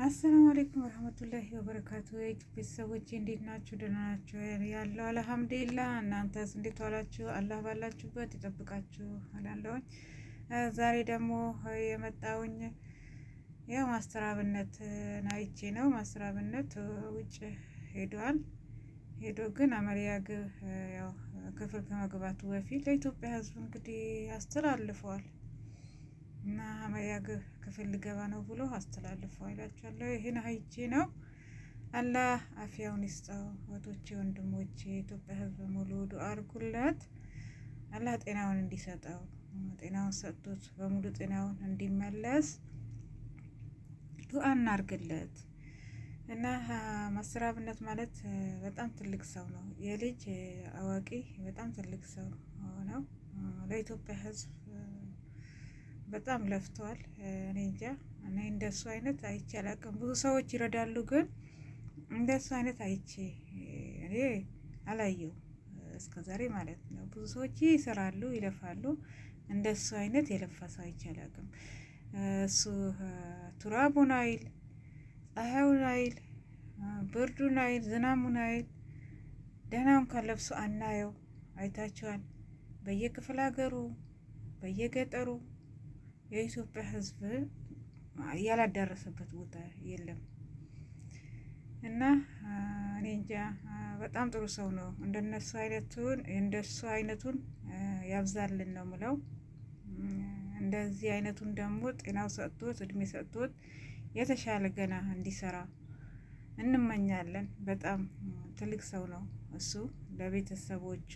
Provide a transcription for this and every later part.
አሰላሙ አለይኩም ወረህመቱላሂ ወበረካቱ። የዩቲዩብ ቤተሰቦቼ እንዴት ናችሁ? ደህና ናችሁ? ያለው አልሐምዱሊላህ። እናንተስ እንዴት ዋላችሁ? አላህ ባላችሁበት ይጠብቃችሁ እላለሁኝ። ዛሬ ደግሞ የመጣውኝ ያው ማስተር አብነት አይቼ ነው። ማስተር አብነት ውጭ ሄዷል። ሄዶ ግን አመሪያ ያው ክፍል ከመግባቱ በፊት ለኢትዮጵያ ሕዝብ እንግዲህ አስተላልፈዋል እና አመሪያ ክፍል ልገባ ነው ብሎ አስተላልፈዋል እላችኋለሁ። ይህን አይቼ ነው። አላህ አፊያውን ይስጠው። እህቶቼ ወንድሞቼ፣ የኢትዮጵያ ሕዝብ ሙሉ ዱአ አድርጉለት። አላህ ጤናውን እንዲሰጠው፣ ጤናውን ሰጥቶት በሙሉ ጤናውን እንዲመለስ ዱአ እናርግለት። እና ማስተር አብነት ማለት በጣም ትልቅ ሰው ነው። የልጅ አዋቂ በጣም ትልቅ ሰው ነው። ለኢትዮጵያ ሕዝብ በጣም ለፍተዋል። እኔ እንጃ፣ እኔ እንደሱ አይነት አይቼ አላውቅም። ብዙ ሰዎች ይረዳሉ፣ ግን እንደሱ አይነት አይቼ እኔ አላየው እስከዛሬ ማለት ነው። ብዙ ሰዎች ይሰራሉ፣ ይለፋሉ። እንደሱ አይነት የለፋ ሰው አይቼ አላውቅም። እሱ ቱራቡን አይል፣ ፀሐዩን አይል፣ ብርዱን አይል፣ ዝናሙን አይል፣ ደህናውን ከለብሶ አናየው። አይታችኋል። በየክፍለ ሀገሩ በየገጠሩ የኢትዮጵያ ሕዝብ ያላዳረሰበት ቦታ የለም። እና እኔ እንጃ፣ በጣም ጥሩ ሰው ነው። እንደሱ አይነቱን ያብዛልን ነው ምለው። እንደዚህ አይነቱን ደግሞ ጤናው ሰጥቶት እድሜ ሰጥቶት የተሻለ ገና እንዲሰራ እንመኛለን። በጣም ትልቅ ሰው ነው እሱ። ለቤተሰቦቹ፣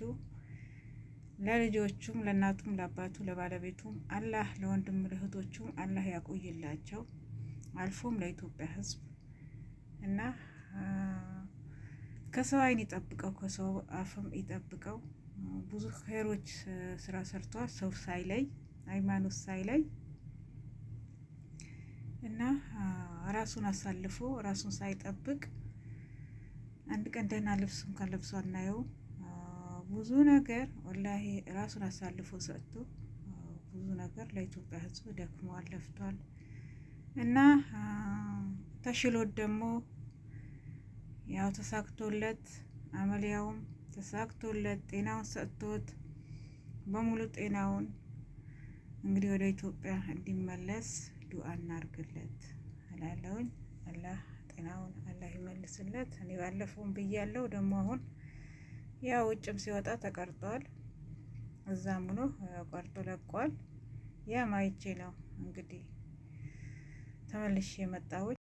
ለልጆቹም፣ ለእናቱም፣ ለአባቱ፣ ለባለቤቱም አላህ፣ ለወንድም ለእህቶቹም አላህ ያቆይላቸው። አልፎም ለኢትዮጵያ ሕዝብ እና ከሰው ዓይን ይጠብቀው፣ ከሰው አፍም ይጠብቀው። ብዙ ኸይሮች ስራ ሰርቷል፣ ሰው ሳይለይ፣ ሃይማኖት ሳይለይ እና ራሱን አሳልፎ ራሱን ሳይጠብቅ አንድ ቀን ደህና ልብስ እንኳን ለብሶ አናየው። ብዙ ነገር ወላሂ ራሱን አሳልፎ ሰጥቶ ብዙ ነገር ለኢትዮጵያ ሕዝብ ደክሟል፣ ለፍቷል። እና ተሽሎት ደግሞ ያው ተሳክቶለት፣ አመልያውም ተሳክቶለት፣ ጤናውን ሰጥቶት በሙሉ ጤናውን እንግዲህ ወደ ኢትዮጵያ እንዲመለስ ዱአ እናርግለት እላለሁኝ። አላህ ጤናውን አላህ ይመልስለት። እኔ ባለፈውም ብያለሁ። ደግሞ አሁን ያው ውጭም ሲወጣ ተቀርጧል። እዛም ሆኖ ቀርጦ ለቋል። ያ ማይቼ ነው እንግዲህ ተመልሼ የመጣሁት።